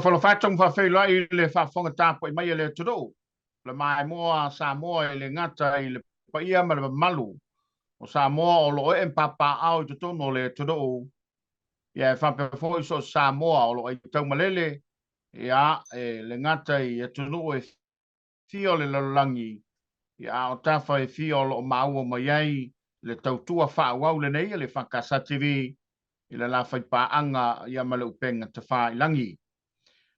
Ofo alofa atu ma faafeiloai i le faafofoga tapuai mai a le atunuu, le maimoa a Samoa e le gata i le paia ma le mamalu o Samoa o lo o ee ma papaaao i totonu o le atunuu, ia e faapea foi so o se Samoa o lo o aitaumalele, ia, e le gata i atunuu e fia o le lalolagi, ia, a o tafa e fia o lo o maua mai ai le tautua faaauau lenei a le EFKS TV i le la faipaaga ia ma le upega tafailagi.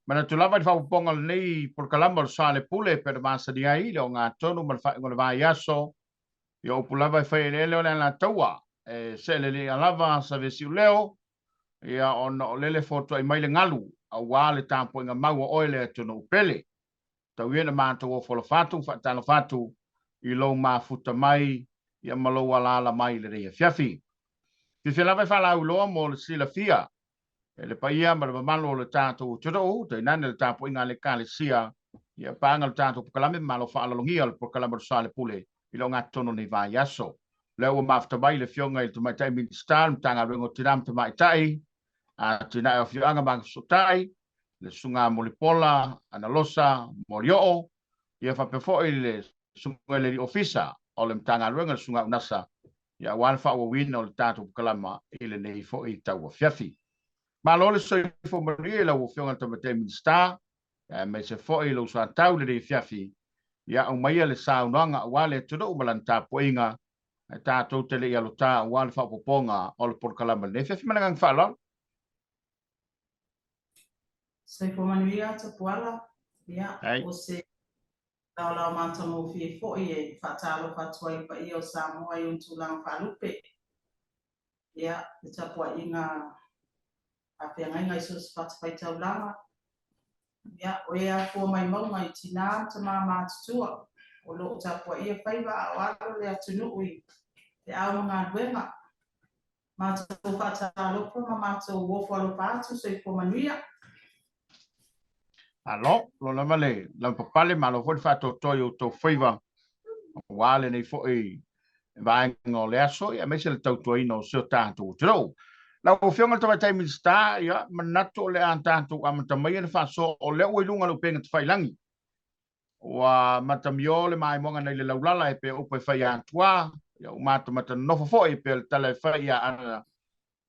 Manatu lava i le faaopoopoga o lenei polokalama o le Sa o le Pule e pei ona masani ai le ogatotonu ma le faaiuga o le vaiaso, ia o upu lava e fai eleele o le Alataua, e seelelei lava Savesiuleo, ia ona o lele fotuai mai le galu aua le tapuaiga mau a oe le atunuu pele. Tau ia ina matou ofo alofa atu ma faatalofa atu i lou mafuta mai ia ma lou alaala mai i lenei afiafi. Fiafia lava e faalauiloa mo le silafia e le paia ma le mamalu o le tatou atunuu, tainane le tapuaiga a le Ekalesia, ia paga le tatou polokalame ma malo faaaloalogia o le polokalame o le Sa o le Pule i le ogatotonu o lenei vaiaso. O lea ua mafuta mai le Afioga i le Tamaitai Minisita o le Matagaluega o Tina ma Tamaitai, Atinae o Afioaga ma Agafesootai, le Susuga Mulipola Analosa Molioo, ia faapea foi le Susuga i le Alii Ofisa o le Matagaluega, le Susuga Unasa, ia aua le faaauauina o le tatou polokalama i lenei foi tauafiafi. Malo le soifua manuia i lau Afioga i le Tamaitai Minisita, aemaise foi lou soatau i lenei afiafi, ia aumaia le saunoaga aua le atunuu ma lana tapuaiga, ae tatou te le i alota aua le faaopoopoga o le polokalama i lenei afiafi. Ma le agaga faaaloalo. Soifua manuia Tapuala. Ia, o se laolao matagofie foi e faatalofa atu ai i le paia o Samoa i ona tulaga faalupe. Ia, le tapuaiga a feagaiga i so o se fatafaitaulaga. Ia, o e afua mai mauga i tinā ma tamā matutua o lo o tapuaia faiva a o alo le atunuu i feau ma galuega. Matou faatalofa ma matou ofo alofa atu, soifua manuia. Malo, lo lava le lavapapale, malo foi le faatoatoa i outou faiva aua lenei foi vaega o le aso, aemaise le tautuaina o si o tatou atunuu. Lau Afioga i le Tamaitai Minisita, ia, manatu o le a tatou amata maia le faasoa, o lea ua i luga o le upega tafailagi. Ua matamio le maimoaga nei le laulala e pei o upu e fai atuā, ia ua matamata nonofo foi e pei o le tala e fai ia Ana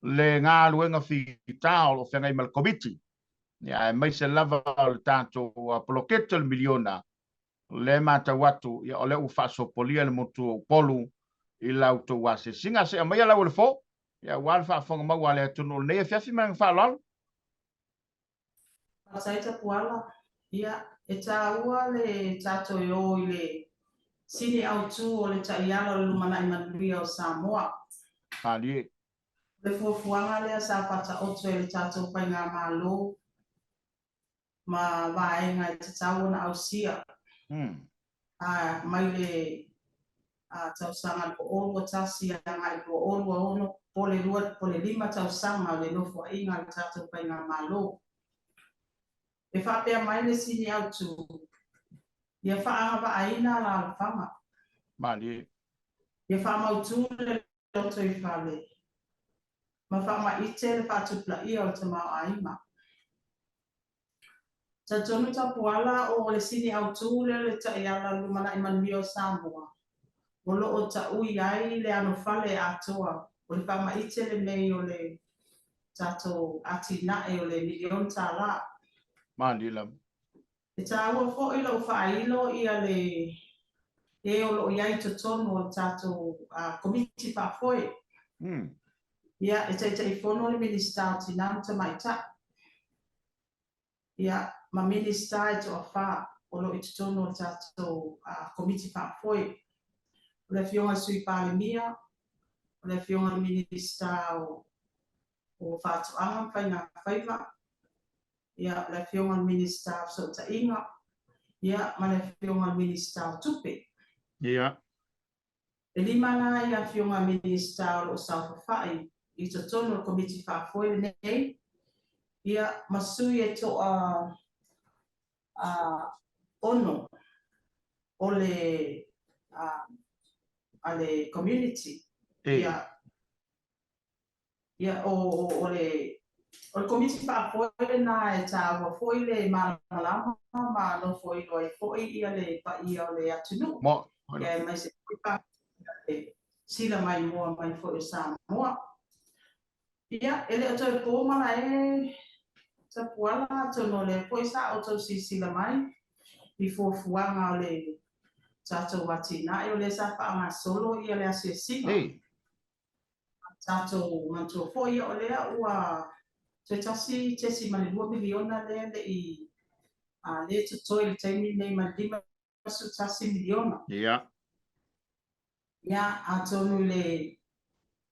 le galuega fita o lo o feagai ma le Komiti, ia aemaise lava o le tatou poloketi o le miliona, o lea e matau atu, ia o lea ua faasopolia le motu o Upolu i la outou asiasiga. Se i aumaia lau o le fo, ia aua le faafofoga maua a le atunuu i lenei afiafi ma le agaga faaaloalo. Faafetai Tapuala. Ia, e taua le tatou e o i le sini autu o le taiala o le lumanai manuia o Samoa. Malie. O le fuafuaga lea sa faataoto e le tatou Faigamalo ma vaega e tatau ona ausia mai le tausaga 2021 agai 2026, po o le lua, po o le lima tausaga o le nofoaiga a le tatou Faigamalo. E faapea mai le sini autu, ia faaagavaaina alaalafaga. Malie. Ia faamautu le lotoifale ma faamaite le faatupulaia o le tamaoaiga. Talitonu Tapuala o le sini autu lea o le taiala lumanai manuia o Samoa o lo o taui ai le anofale atoa o le faamaite lenei o le tatou atinae o le miliona tala. Malie lava. E taua foi lou faailo ia le e o lo o i ai i totonu o le tatou Komiti Faafoe. Ia, e Taitaifono le Minisita o Tina ma Tamaitai, ia, ma Minisita e toafa o lo o i totonu o le tatou Komiti Faafoe. O le Afioga i le Sui Palemia, o le Afioga i le Minisita o Faatoaga ma Faiga Faiva, ia, le Afioga i le Minisita o Fesootaiga, ia, ma le Afioga i le Minisita o Tupe. Ia. E lima la ia Afioga Minisita o lo o saofafai i totonu o le Komiti Faafoe lenei, ia, ma sui e toa ono o le a le community, ia, Ia, o, o, o le O le Komiti Faafoe lena e taua foi le malamalama ma nofoilo ai foi le paia o le atunuu, aemaise foi le sila maimoa mai foi o Samoa. Ia, e le o toe po malae Tapuala, atonu o lea foi sa outou silasila mai i fuafuaga o le tatou atinae, o lea sa faagasolo le asiasiga. Tatou manatua foi o lea ua toe $1.2 miliona lea le i lea totoe i le taimi lenei ma le $51 miliona. Ia, atonu i le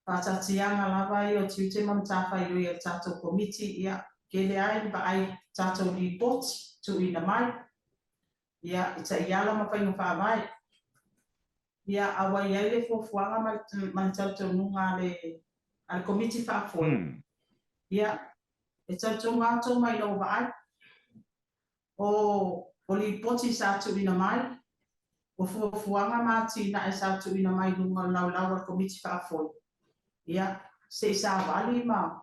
faataatiaga lava ia o tiute ma matafaioi a le tatou Komiti, ia, tele ai le vaai tatou lipoti tuuina mai, ia, i taiala ma faiga faavae. Ia, a ua i ai le fuafuaga ma le talitonuga a le Komiti Faafoe, ia, e talitonu lava Toma i lau vaai, o lipoti sa tuuina mai, o fuafuaga ma atinae sa tuuina mai i luga o le laulau a le Komiti Faafoe, ia, se i savali ma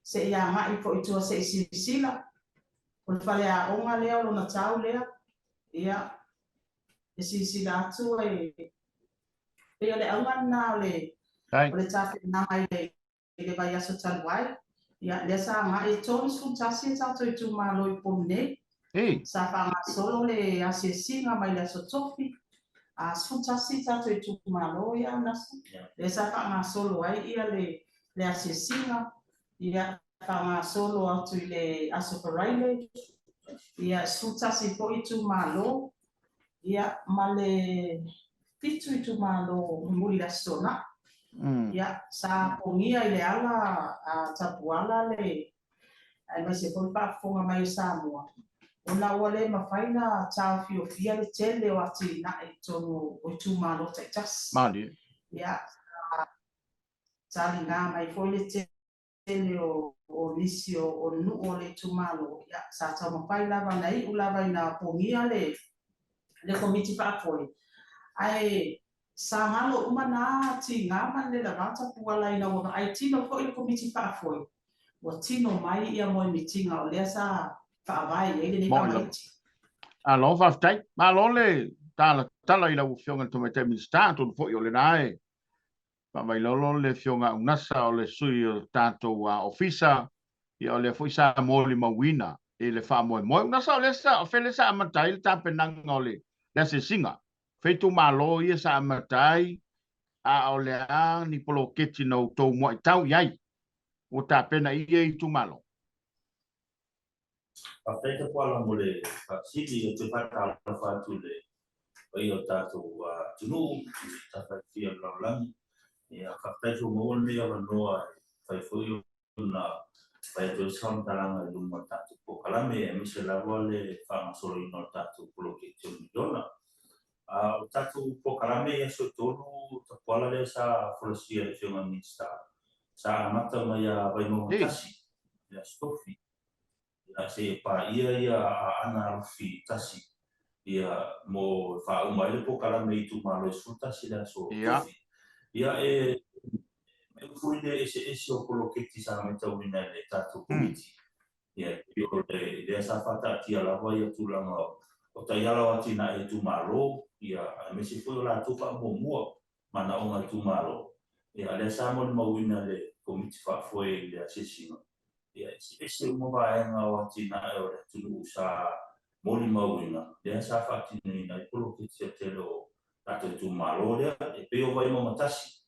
se i agai foi i tua se i silasila, o le faleaoga lea o lona tau lea, ia, e silasila atu e pei o le auga lena o le tapenaga i le vaiaso talu ai. Ia, lea sa agai e 31 tatou itumalo i Upolu nei. Sa faagasolo le asiasiga mai le aso Tofi. 11 tatou itumalo ia Nasa. Lea sa faagasolo ai ia le asiasiga. Ia, faagasolo atu i le aso Faraile. Ia, 11 foi itumalo. Ia, ma le 7 itumalo mulimuli le Aso Toonai. Ia, sa pogia i le ala a Tapuala le aemaise foi le faafofoga mai o Samoa, ona ua le mafai na taofiofia le tele o atinae i totonu o itumalo taitasi. Ia, sa liga mai foi le tele o nisi o nuu o le itumalo, ia, sa taumafai lava na iu lava ina pogia le Komiti Faafoe, ae sa galo uma na tiga ma le lava Tapuala ina ua vaai tino foi le Komiti Faafoe, ua tino mai ia moemitiga o lea sa faavae i ai lenei tamaiti. Alo, faafetai. Malo le talatala i lau Afioga i le Tamaitai Minisita, atonu foi o lena e faavailolo le Afioga Unasa o le sui o le tatou ofisa, ia o lea foi sa molimauina i le faamoemoe. Unasa, o lea sa, o fele sa amata ai le tapenaga o le asiasiga. Feitumalo ia sa amata ai, a o le a ni poloketi na outou muaitau i ai, ua tapena ia itumalo. Faafetai Tapuala mo le faafesili, ou te faatalofa atu i le paia o tatou atunuu i tafaifia o le lalolagi. Ia, faafetai foi ua maua lenei avanoa e fai foi ona fai atu ai se faamatalaga i luma o le tatou polokalame, aemaise lava le faagasoloina o le tatou poloketi o le miliona. O le tatou polokalame i aso e 3 Tapuala lea sa folasia e le Afioga i le Minisita, sa amata mai ia Vaimauga 1 i le Aso Tofi, ia seia paia ia Aana Alofi 1, ia mo faauma ai le polokalame i itumalo e 11 i le Aso Tofi. Ia e mea foi le eseese o poloketi sa matauina e le tatou Komiti. Ia e pei o le lea sa faataatia lava ia tulaga o taiala o atinae itumalo, ia aemaise foi o latou faamuamua manaoga itumalo. Ia lea sa molimauina le Komiti Faafoe i le asiasiga. Ia eseese uma vaega o atinae o le atunuu sa molimauina, lea sa faatinoina ai poloketi a tele o tatou itumalo lea. E pei o Vaimauga 1,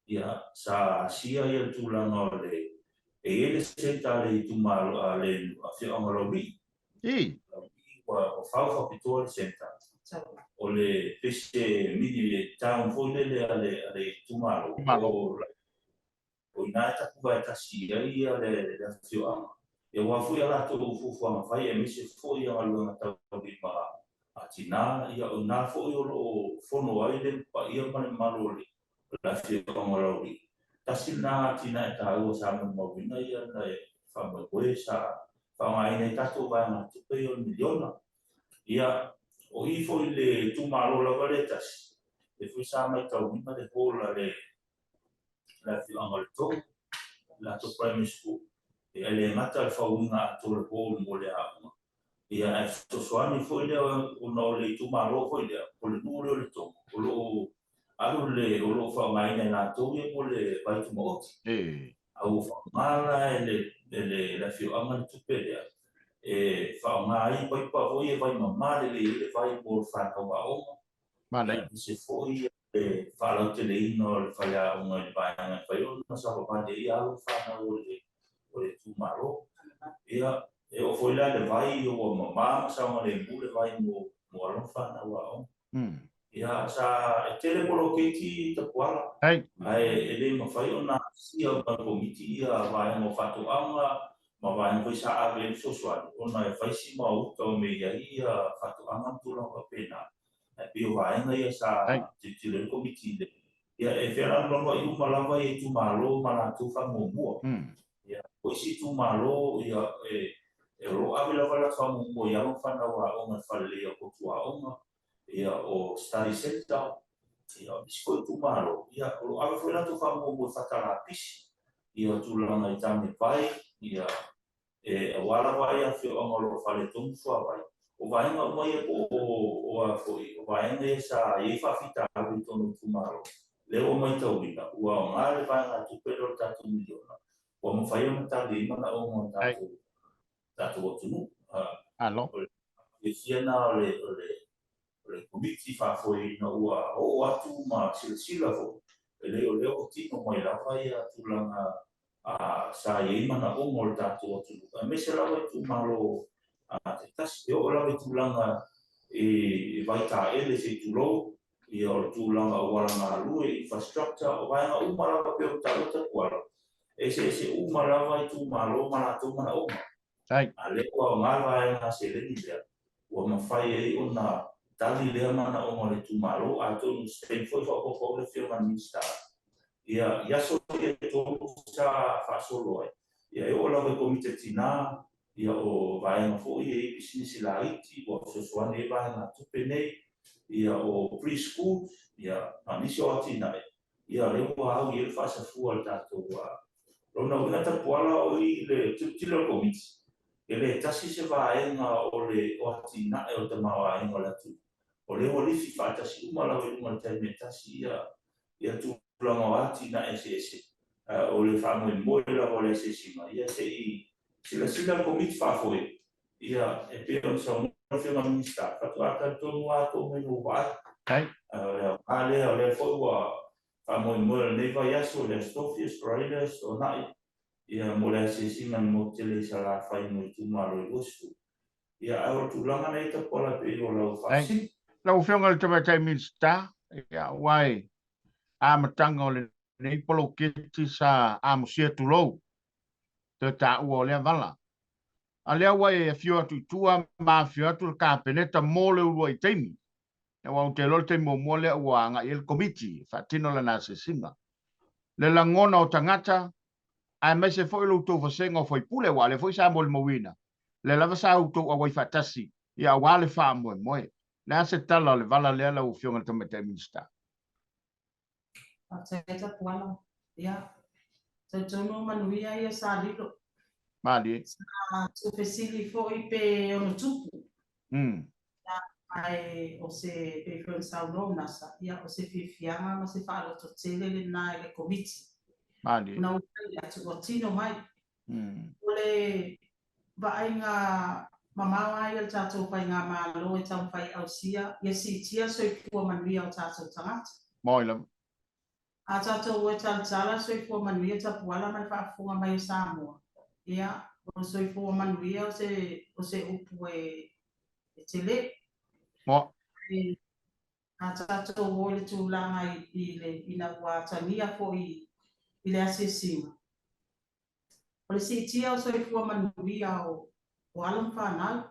ia sa asia ia le tulaga o le e i ai le centre a le itumalo a le afioaga o Laulii. Laulii ua fau faapitoa le centre. O le pese mini town foi lele a le itumalo. O ina e tapuvae tasi ai ia le afioaga. Ia aua foi a latou fuafuaga fai aemaise foi ia galuega taulima a tina, ia o ina foi o lo o fono ai le paia ma le mamalu o le afioaga o Laulii. Tasi lena atinae taua sa molimauina ia le faamoemoe sa faaaogaina ai tatou vaegatupe ia o le miliona. Ia, o i foi le itumalo lava lea tasi, lea foi sa matauina le hall a le afioaga o le Tou, le latou primary school. Ia, e le gata le fauina atoa o le hall mo le aoga, ia ae fesoasoani foi lea ona o le itumalo foi lea, o le nuu lea o Letogo, o lo o alu le, o lo o faaaogaina e latou ia mo le vai tumaoti. A ua faaaoga la e le, e le, le afioaga le tupe lea, e faaaoga ai paipa foi ia vai mama lelei ai le vai mo le fanau aoga, aemaise foi le faalauteleina o le faleaoga i le vaega e mafai ona savavali ai alo ma fanau o le itumalo. Ia, e oo foi la i le vai ua mama ma saogalemu le vai mo alo ma fanau aoga. Ia, sa e tele poloketi Tapuala, ae e le mafai ona asia uma e le Komiti ia vaega o faatoaga ma vaega foi sa ave ai le fesoasoani ona e fai si maota o mea i ai ia faatoaga ma tulaga faapena. Ae pei o vaega ia sa tilotilo ai le Komiti i le, ia e fealanoanoai uma lava ia itumalo ma latou faamuamua. Ia, o isi itumalo ia e o lo o ave lava la faamuamua i alo ma fanau aoga i le faaleleia o potu aoga, ia o study centre, ia o nisi foi itumalo, ia o lo o ave foi latou faamuamua i fatalapisi, ia o tulaga i tane vai, ia E, aua lava ai afioaga o lo o faaletonu suavai. O vaega uma ia po o, o a foi, o vaega ia sa i ai faafitauli i totonu o itumalo, lea ua maitauina, ua aoga le vaegatupe lea o le tatou miliona, ua mafai ona tali ai manaoga o tatou, tatou atunuu. Malo. O le fiafia lena o le, o le, o le Komiti Faafoeina ua oo atu ma silasila foi, e leai o lea ua tino mai lava ia tulaga sa i ai manaoga o le tatou atunuu, aemaise lava itumalo taitasi. E oo lava i tulaga i vaitaele se i tulou, ia o le tulaga auala galue, infrastructure, o vaega uma lava pei ona taua Tapuala, e eseese uma lava itumalo ma latou manaoga. A lea ua aoga le vaega seleni lea, ua mafai ai ona tali lea manaoga o le itumalo. Atonu se taimi foi faaopoopo atu le Afioga i le Minisita, ia, i aso ia e 3 sa faasolo ai, ia e oo lava i Komiti a Tina, ia o vaega foi ia e i ai pisinisi laiti ua fesoasoani ai vaegatupe nei, ia o pre-school, ia ma nisi o atinae, ia lea ua au i ai le faasafua a le tatou lona uiga Tapuala o i le tilotilo a le Komiti, e le tasi se vaega o le o atinae o le tamaoaiga o le atunuu, o lea ua lifi faatasi uma lava i luga o le taimi e tasi ia ia tulaga o atinae eseese, a o le faamoemoe lava o le asiasiga, ia se i silasila le Komiti Faafoe, ia e pei ona saunoa le Afioga i le Minisita, faatoa talitonu lava atonu ina ua vaai. A o le aoga lea, o lea foi ua faamoemoe o lenei vaiaso, le Aso Tofi, Aso Faraile, Aso Toonai, ia mo le asiasiga i le motu tele i Salafai mo itumalo e 20. Ia, ae o le tulaga lea i Tapuala e pei o lau faafesili. Lau Afioga i le Tamaitai Minisita, ia, aua e amataga o lenei poloketi sa amosia tulou toe taua o lea vala. A lea ua e afio atu i tua ma afio atu le Kapeneta mo le uluai taimi. Aua ou te iloa le taimi muamua lea ua agai ai le Komiti e faatino lana asiasiga. Le lagona o tagata aemaise foi lo outou vasega o faipule, aua o lea foi sa molimauina, lea lava sa outou auai faatasi, ia aua le faamoemoe. O le a se tala o le vala lea lau Afioga i le Tamaitai Minisita? Faafetai Tapuala. Ia, talitonu manuia ia sa lilo. Malie. Sa tuufesili foi pe ono tupu. Ae o se, pei foi ona saunoa Unasa, ia o se fiafiaga ma se faalototele lena i le Komiti. Malie. Ona ua fai atu, ua tino mai. O le vaaiga mamao lava ia o le tatou faigamalo e taumafai e ausia ia siitia le soifua manuia o tatou tagata. Moi lava. A tatou o e talatala le soifua manuia tapuala ma le faafofoga mai o Samoa, ia, o le soifua manuia o se, o se upu e, e tele. Mo. E, a tatou o i le tulaga i, i le, ina ua atagia foi i le asiasiga, O le siitia o soifua manuia o o alo ma fanau,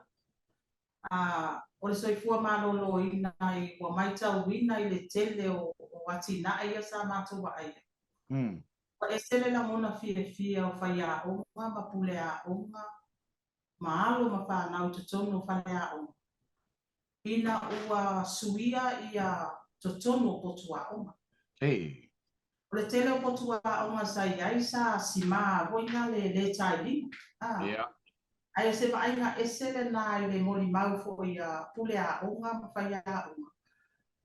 a o le soifua maloloina i ua maitauina i le tele o o atinae ia sa matou vaaia. Ua ese le lagona fiafia o faiaoga ma puleaoga ma alo ma fanau i totonu o faleaoga ina ua suia ia totonu o potuaoga. O le tele o potu aoga sa i ai sa simā foi na le lē tailima. A. Ia. Ae o se vaaiga ese lena i le molimau foi a pule aoga ma faiaoga,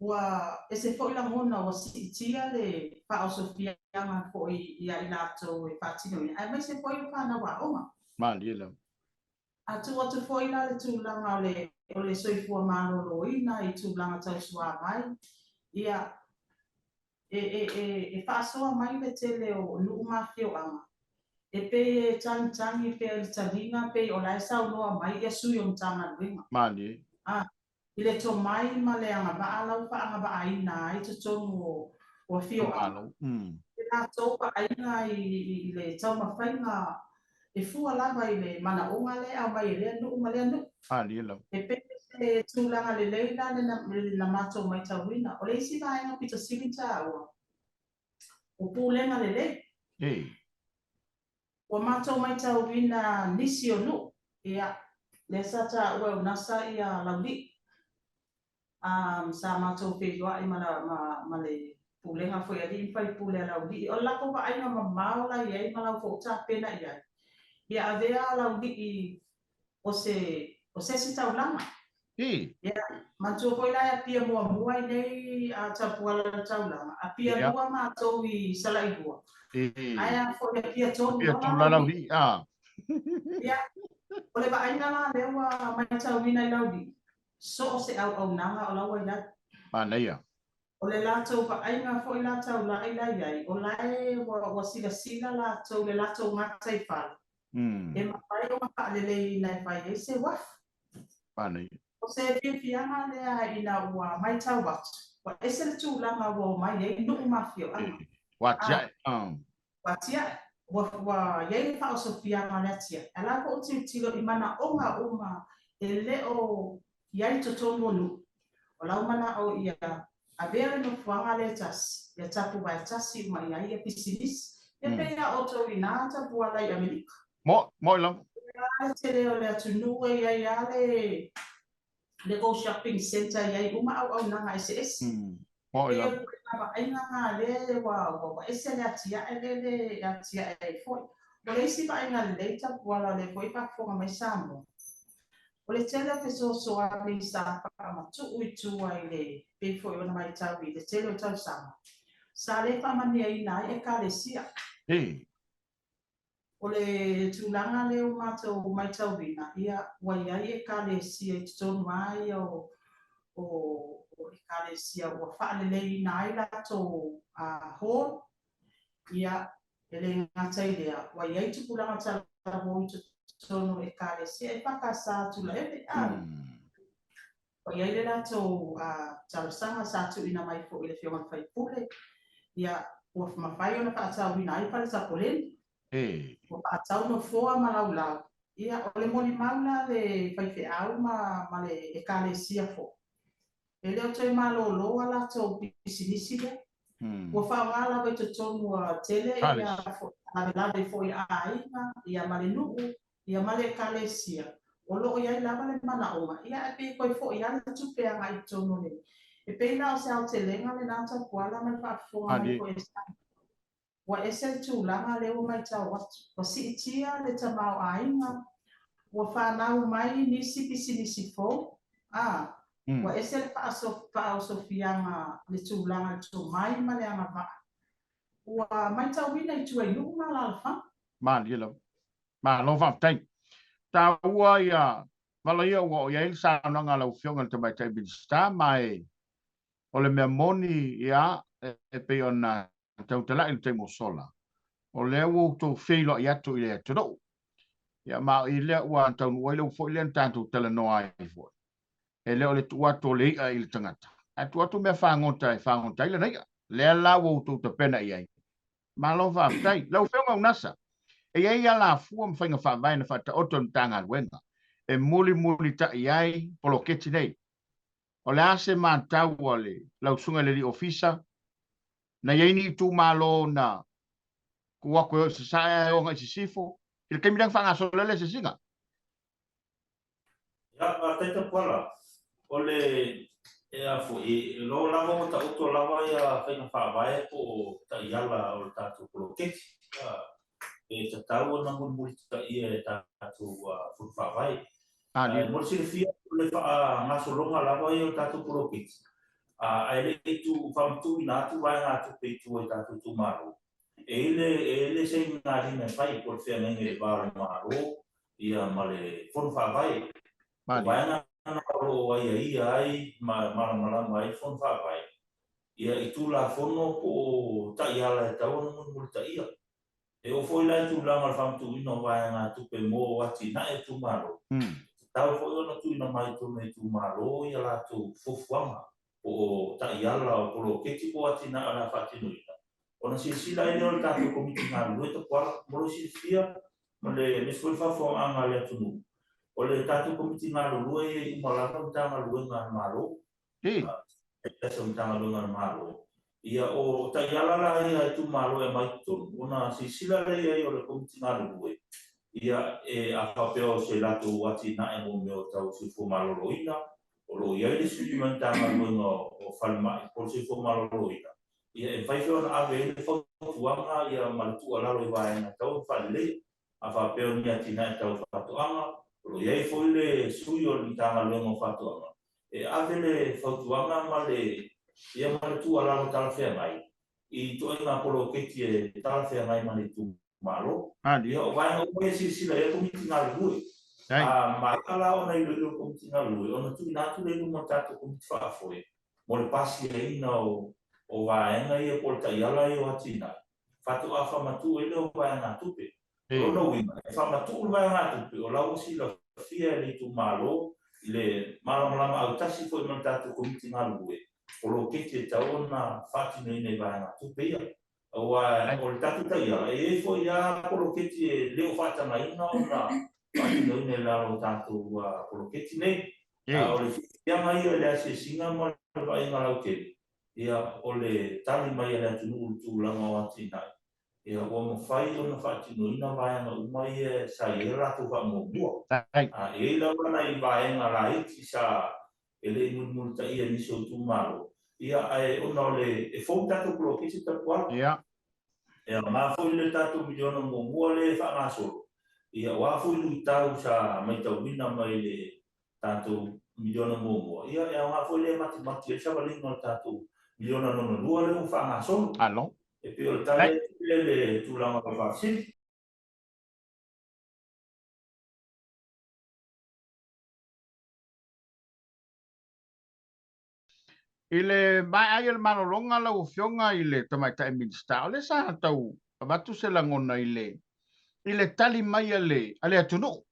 ua ese foi lagona ua siitia le faaosofiaga foi ia i latou e faatinoina aemaise foi o fanau aoga. Malie lava. A tuu atu foi la le tulaga o le o le soifua maloloina i tulaga tau suavai, ia, e, e, e, e faasoa mai le tele o nuu ma afioaga, e pei e tagitagi pea i le taliga pei o la e saunoa mai ia sui o Matagaluega. Malie. A, i le tomai ma le agavaa la ua faaagavaaina ai totonu o, o afioaga. Le latou vaaiga i, i, i le taumafaiga e fua lava i le manaoga lea e aumai e lea nuu ma lea nuu. Malie lava. E pei o se tulaga lelei la lena matou matauina. O le isi vaega pito sili taua, o pulega lelei. Ei. Ua matou matauina nisi o nuu, ia, lea sa taua e Unasa ia Laulii. Sa matou feiloai ma, ma, ma le pulega foi a alii ma faipule a Laulii. O le latou vaaiga mamao la i ai ma lau foi ua tapena i ai, ia avea Laulii o se, o se isi taulaga. I. Ia, manatua foi la e Apia muamua i nei Tapuala le taulaga, Apia lua matou i Salailua. Ae a foi Apia tonu Apia tonu la Laulii, a. Ia, o le vaaiga la lea ua matauina i Laulii, so o se auaunaga o la ua i ai. Manaia. O le latou vaaiga foi la taulai la i ai, o la e ua silasila latou i le latou gataifale, e mafai ona faaleleiina e fai ai se uafu. Manaia. O se fiafiaga lea ina ua matau atu, ua ese le tulaga ua omai ai nuu ma afioaga. Ua atiae. Ua atiae. Ua i ai le faaosofiaga o le atiae. A o la foi ua tilotilo i manaoga uma e le o i ai i totonu o nuu. O lau manao ia avea le nofoaga lea e tasi, ia tapuvae tasi uma i ai ia pisinisi. E pei a outou i na tapuala i Amerika. Moe, moe lava. E le tele o le atunuu e i ai lava le le go shopping centre e i ai uma auaunaga eseese. Moe E lava. pei o le vaaiga na lea ua ese le atiae lea le atiae ai foi. O le isi vaaiga lelei Tapuala o lea foi e faafofoga mai Samoa, o le tele o fesoasoani sa faamatuu i tua i le pei foi ona matau i le tele o tausaga, sa le faamanuiaina ai Ekalesia. Ei. O le tulaga lea ua matou matauina, ia, ua i ai Ekalesia i totonu lava ia o, o, o Ekalesia ua faaleleiina ai latou hall, ia, e le gata i lea, ua i ai tupulaga talavou i totonu o Ekalesia e whakasa atu la ele, a. Ua i ai le latou talosaga sa tuuina mai foi i le Afioga i le Faipule, ia, ua mafai ona faatauina ai fale tapoleni, ua faatau nofoa ma laulau. Ia, o le molimau la a le faifeau ma, ma le Ekalesia foi, E le o toe malolo a latou pisinisi lea. Ua faaaoga lava i totonu ua tele ia lavelave foi a aiga, ia ma le nuu, ia ma le ekalesia. O lo o i ai lava le manaoga, ia ae pei e toe foi lava le tupe agai i totonu o le. E pei la o se aotelega lena Tapuala ma le faafofoga mai foi a Samoa. Ua ese le tulaga lea ua matau atu. Ua siitia le tamaoaiga, ua fanau mai nisi pisinisi fou, a, ua ese le faaosofiaga le tulaga i le tomai ma le agavaa. Ua matauina i tua i nuu ma alaalafaga. Malie lava. Malo faafetai. Taua ia vala ia ua oo i ai le saunoaga a lau Afioga i le Tamaitai Minisita ma e O le mea moni ia, e pei ona tautalai i le taimi ua sola, o lea ua outou feiloai atu i le atunuu. Ia, ma o i lea ua taunuu ai le upu foi lea na tatou talanoa ai foi, e le o le tuu atu o le i'a i le tagata, ae tuu atu mea fagota e fagota ai lana i'a. Lea la ua outou tapena i ai. Malo faafetai. Lau Afioga Unasa, e i ai alafua ma faiga faavae na faataoto e le Matagaluega e mulimulitai ai poloketi nei. O le a se matau a le lau susuga i le alii ofisa, na i ai ni itumalo na tuu atu e o i sasae ae o agai i sisifo, i le taimi lea na faagasolo ai le asiasiga? Ia, faafetai Tapuala. O le, E a foi, e lo lava ua taoto lava ia faiga faavae po o taiala o le tatou poloketi, e tatau ona mulimulitaia e tatou fono faavae. Ae mo le silafia, o le faagasologa lava ia o le tatou poloketi, ae le i faamatuuina atu vaegatupe i tua i tatou itumalo, e i ai le sainigalima e fai po o le feagaiga i le va o le Malo ia ma le fono faavae. O vaega na o lo o aiaia ai ma malamalama ai le fono faavae ia i Tulafono po o taiala e tatau ona mulimulitaia. E oo foi la i tulaga o le faamatuuina o vaegatupe mo atinae o itumalo, e tatau foi ona tuuina mai i totonu o itumalo ia latou fuafuaga po o taiala o poloketi po o atinae o le a faatinoina, ona silasila ai lea o le tatou Komiti Galulue Tapuala. Mo lou silafia ma le aemaise foi le faafofogaaga a le atunuu, o le tatou Komiti Galulue e i ai uma lava Matagaluega a le Malo, se o Matagaluega a le Malo. Ia, o taiala la ia a itumalo e aumai i totonu, ona silasila lea i ai o le Komiti Galulue, ia, e, a faapea o se latou atinae mo mea o tau soifua maloloina, o lo o i ai le sui mai Matagaluega o Falemai po o le Soifua Maloloina, ia e mafai foi ona ave ai le fautuaga ia ma le tuualalo i vaega e tatau ona faaleleia. A faapea o ni atinae tau faatoaga, o lo o i ai foi le sui o le Matagaluega o Faatoaga e ave le fautuaga ma le ia ma le tuualalo talafeagai i ituaiga poloketi e talafeagai ma le itumalo. Ia, o vaega uma ia e silasila i ai le Komiti Galulue. A maea la ona iloilo le Komiti Galulue, ona tuuina atu lea i luma o le tatou Komiti Faafoe mo le pasiaina o vaega ia po o le taiala ia o atinae, faatoa faamatuu ai lea o vaegatupe. O lona uiga, e faamatuu le vaegatupe o la ua silafia e le itumalo i le malamalama autasi foi ma le tatou Komiti Galulue, poloketi e tatau ona faatinoina i vaegatupe ia. Aua o le tatou taiala, e i ai foi lava poloketi e le o faatagaina ona faatinoina i lalo o tatou poloketi nei. A o le fiafiaga ia i le asiasiga ma le vaaiga lautele, ia, o le tali mai a le atunuu i le tulaga o atinae, ia, ua mafai ona faatinoina vaega uma ia sa i ai le latou faamuamua. E i ai lava nai vaega laiti sa e le i mulimulitaia e nisi o itumalo, ia, ae ona o le e fou le tatou poloketi tapuala. E aoga foi le tatou miliona muamua lea e faagasolo, ia, o a foi luitau sa maitauina mai le tatou miliona muamua, ia, e aoga foi lea e matimati ai le savaliga o le tatou miliona lona lua lea ua faagasolo. E pei o le tali atu lea i le tulaga o le faafesili. I le maea ai o le malologa lau Afioga i le Tamaitai Minisita, o lea sa tau avatu se lagona i le i le tali mai a le a le atunuu,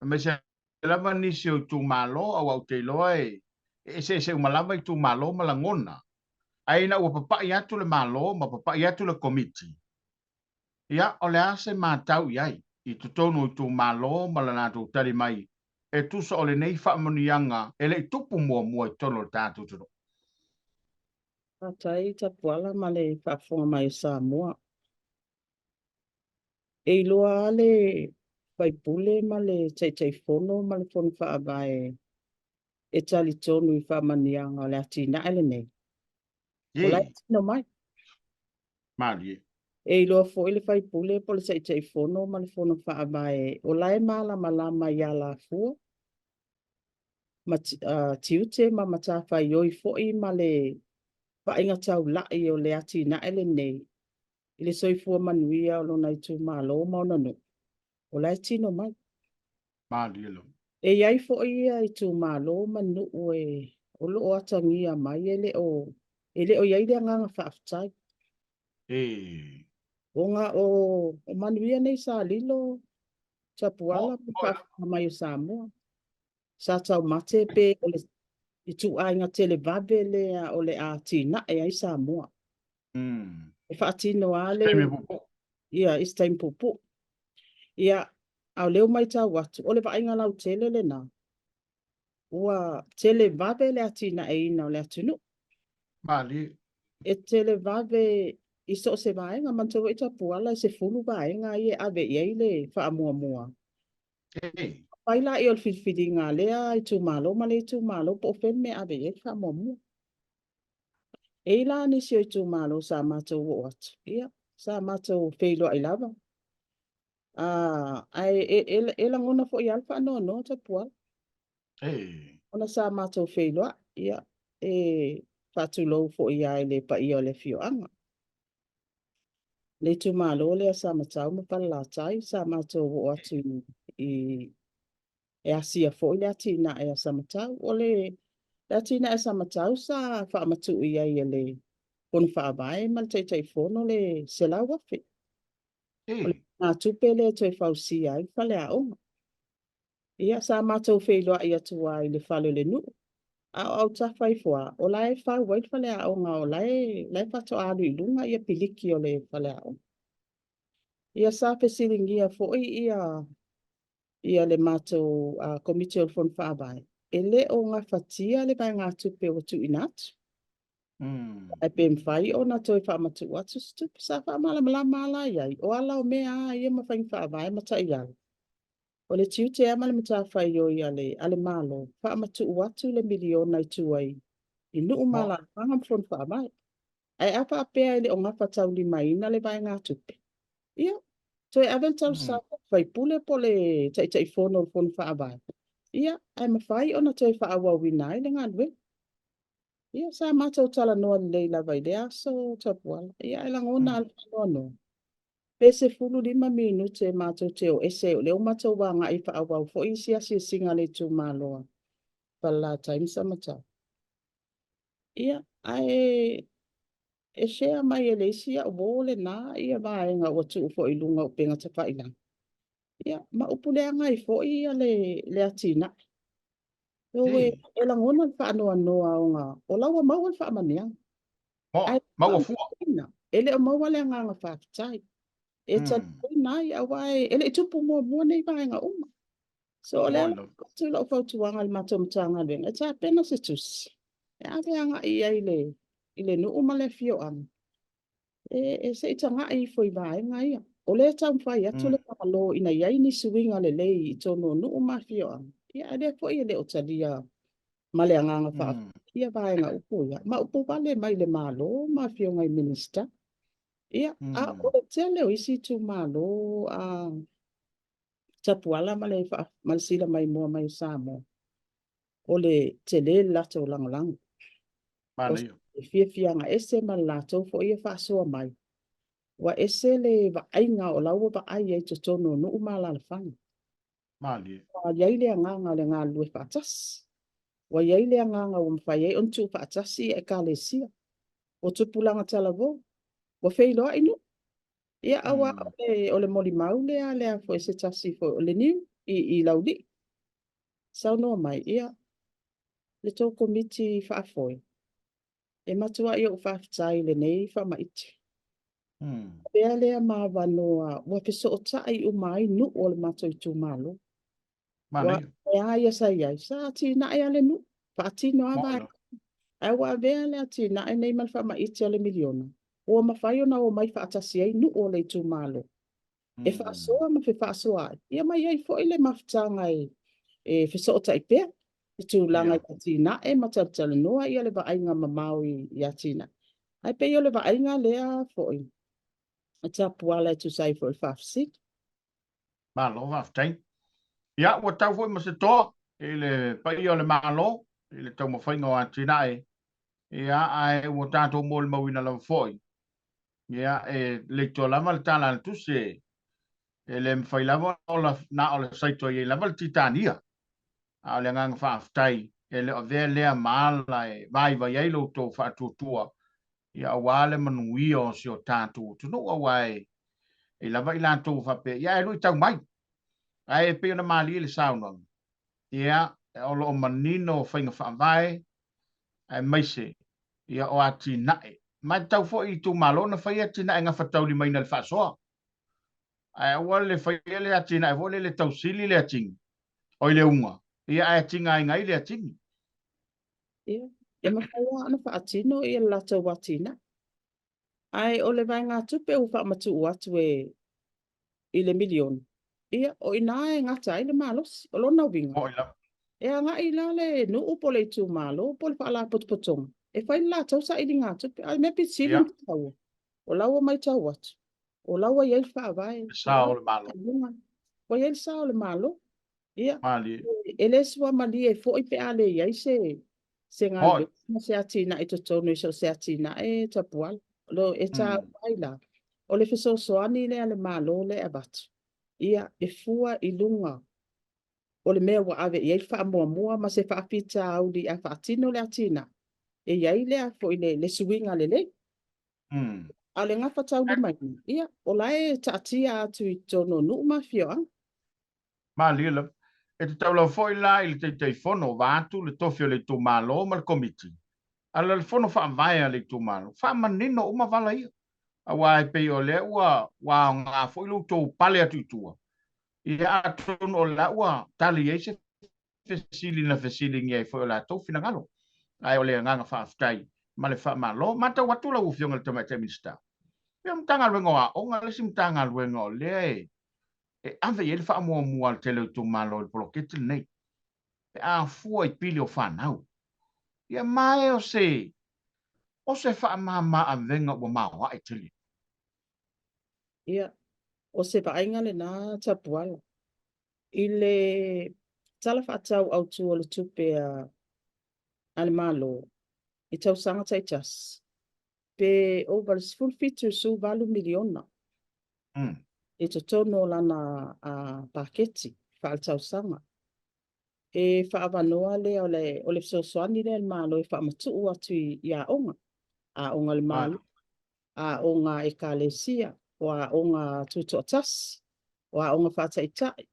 aemaise lava nisi o itumalo, aua ou te iloa e eseese uma lava itumalo ma lagona. Ae ina ua papai atu le Malo ma papai atu le Komiti, Ia, o le a se matau i ai i totonu o itumalo ma le latou tali mai e tusa o lenei faamanuiaga e le i tupu muamua i totonu o le tatou atunuu? Faafetai Tapuala ma le faafofoga mai o Samoa. E iloa lava le faipule ma le Taitaifono ma le Fono Faavae e talitonu i faamanuiaga o le atinae lenei. O la e tino mai. Malie. E iloa foi le faipule po o le Taitaifono ma le Fono Faavae o la e malamalama i alafua ma tiute ma matafaioi foi ma le vaaiga taulai o le atinae lenei i le soifua manuia o lona itumalo ma ona nuu, o la e tino mai. Malie lava. E i ai foi ia itumalo ma nuu e o lo o atagia mai e le o e le o i ai le agaga faafetai. E. Ona o manuia nei sa lilo Tapuala ma faafofoga mai o Samoa. Sa taumate pe o le ituaiga televave lea o le a atinae ai Samoa. E faatino lava le. Taimi puupuu. Ia, i se taimi puupuu. Ia, a o lea ua matau atu, o le vaaiga lautele lena, ua televave le atinaeina o le atunuu. Malie. E televave i so o se vaega, manatua foi Tapuala e 10 vaega ia e ave i ai le faamuamua. Fai laia o le filifiliga a lea itumalo ma lea itumalo po o fea le mea e ave i ai le faamuamua. E i ai la nisi o itumalo sa matou oo atu, ia, sa matou feiloai lava. Ae e lagona foi lava le faanoanoa Tapuala. Ona sa matou feiloai, ia, e faatulou foi lava i le paia o le afioaga. Le itumalo lea o Samatau ma Falelatai, sa matou oo atu i e asia foi le atinae a Samatau. O le atinae a Samatau sa faamatuu i ai e le Fono Faavae ma le Taitaifono le $100,000. O le tupe lea e toe fausia ai le faleaoga. Ia, sa matou feiloai atu lava i le fale o le nuu, a o autafa ifo lava, o la e fau ai le faleaoga, o la e, la e faatoa alu i luga ia piliki o le faleaoga. Ia, sa fesiligia foi ia, ia le matou Komiti o le Fono Faavae, e le o gafatia le vaegatupe ua tuuina atu. Ae pe mafai ona toe faamatuu atu se tupe. Sa faamalamalama lava la i ai, o ala o mea lava ia ma faiga faavae ma taiala. O le tiute lava ma le matafaioi a le, a le Malo, faamatuu atu le miliona i tua i, i nuu ma alaalafaga ma fono faavae. Ae a faapea e le o gafataulimaina le vaegatupe, ia, toe ave le talosaga i le faipule po o le Taitaifono o le Fono Faavae, ia, ae mafai ona toe faaauauina ai le galuega. Ia, sa matou talanoa lelei lava i lea aso Tapuala, ia, ae lagona lava le faanoanoa. Pe 15 minute matou te o ese ai, o lea ua matou agai e faaauau foi isi asiasiga a le itumalo a Falelatai ma Samatau. Ia, ae e share mai e le isi au uo lena ia vaega ua tuu foi i luga o upega tafailagi. Ia, ma upu leaga ai foi ia le, le atinae. E, e lagona le faanoanoa ona o la ua maua le faamanuiaga. Ae maua fua. E le o maua le agaga faafetai. E taliona ai, aua e le i tupu muamua nei vaega uma. So o lea la atu lau fautuaga i le matou Matagaluega, e tapena se tusi e ave agai i ai i le nuu ma le afioaga, e se i tagai ifo i vaega ia. O lea e taumafai atu le Malo ina ia i ai ni suiga lelei i totonu o nuu ma afioaga, ia ae lea foi e le o talia ma le agaga faafetai ia vaega upu ia, ma upu vale mai le Malo ma afioga i Minisita. Ia, a o le tele o isi itumalo a Tapuala ma le, ma le sila maimoa mai o Samoa, o le tele le latou lagolago. O se fiafiaga ese ma le latou foi e faasoa mai. Ua ese le vaaiga o la ua vaai ai i totonu o nuu ma alaalafaga. Malie. Ua i ai le agaga o le galulue faatasi. Ua i ai le agaga ua mafai ai ona tuu faatasi ia Ekalesia. Ua tupulaga talavou. Ua feiloai nuu. Ia, aua o le molimau lea lea foi se tasi foi o le niu i Laulii. Saunoa mai, ia, le tou komiti faafoe, e matuai ou faafetai i lenei faamaite. Avea lea ma avanoa ua fesootai uma ai nuu o le matou itumalo. Ua a ia sa i ai, sa atinae lava le nuu, faatino lava vaega. Ae ua avea le atinae nei ma le faamaite o le miliona, ua mafai ona omai faatasi ai nuu o le itumalo e faasoa ma fefaasoaai, ia ma i ai foi le mafutaga e fesootai pea i tulaga i atinae ma talatalanoa ia le vaaiga mamao i atinae. Ae pei o le vaaiga lea foi a Tapuala e tusa ai foi o le faafesili. Malo faafetai. Ia, ua tau foi ma se toa i le paia o le Malo i le taumafaiga o atinae, ia, ae ua tatou molimauina lava foi, ia, e leitoa lava le tala a le tusi, e le mafai lava ona na o le saito e i ai lava le Titania. A o le agaga faafetai, e le o avea lea ma ala e vaivai ai lo outou faatuatua, ia aua le manuia o si o tatou atunuu, aua e i lava i latou ua faapea, ia ae luitau mai. Ae e pei ona malie le saunoaga, ia, o lo o manino faiga faavae, aemaise ia o atinae. Ma e tatau foi i itumalo ona fai atinae gafataulimaina i le faasoa. Ae aua le faia le atinae foi lele tausili le atigi, oi le uga, ia ae tigaina ai le atigi. Ia, e mafai lava ona faatino ia le latou atinae. Ae o le vaegatupe ua faamatuu atu e i le miliona, Ia, o i ina e gata ai le malosi. O lona uiga, Moni lava. e agai la le nuu po o le itumalo po o le faalapotopotoga e fai le latou sailigatupe. A o le mea pito sili Ia. ona taua, o la ua matau atu, o la ua i ai le faavae, Le sao o le Malo. ua i ai le sao o le Malo. Ia, Malie. e le suamalie foi pe a le i ai se se Moni. galuega ma se atinae i totonu i so o se atinae tapuala. Lo e taua ai la, o le fesoasoani lea a le Malo lea e avatu, ia, e fua i luga o le mea ua ave i ai le faamuamua ma se faafitauli a faatino le atinae, e i ai lea foi le, le suiga lelei. A o le gafataulimaina, ia, o la e taatia atu i totonu o nuu ma afioaga. Malie lava. E tatau lava foi la i le Taitaifono vaeatu le tofi o le itumalo ma le Komiti a le Fono Faavae a le itumalo, faamanino uma vala ia. Aua e pei o lea ua ua aoga foi lo outou pale atu i tua, ia atonu o la ua tali ai se fesili na fesiligia ai foi o latou finagalo. Ae o le agaga faafetai ma le faamalo. Matau atu lau Afioga i le Tamaitai Minisita, pei o le Matagaluega o Aoga le isi Matagaluega o lea e e ave i ai le faamuamua a le tele o itumalo i le poloketi lenei, pe a fua i pili o fanau. Ia ma e o se o se faamama avega ua maoae tele. Ia, o se vaaiga lena Tapuala. I le Tala Faatatau Autu o le Tupe a a le Malo i tausaga taitasi, pe ova i le $17.8 miliona i totonu o lana paketi faaletausaga. E faaavanoa lea o le, o le fesoasoani lea a le Malo e faamatuu atu i aoga, aoga a le Malo, aoga a Ekalesia, o aoga tutoatasi, o aoga faataitai.